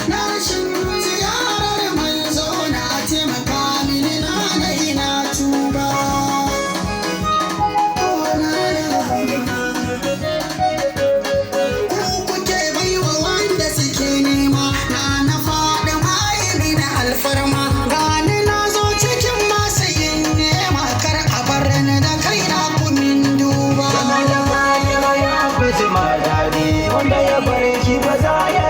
Na rashin ziyarar manzo na, taimaka mini na na tuba. Oh, na na. Ku kuke baiwa wanda suke nema, na na faɗi mai na alfarma. Gani na zo cikin masu yin nema, kar a bar ni da kaina, kumin duba. Zama da Fatima ya fi zuma daɗi, wanda ya bar ki ba za ya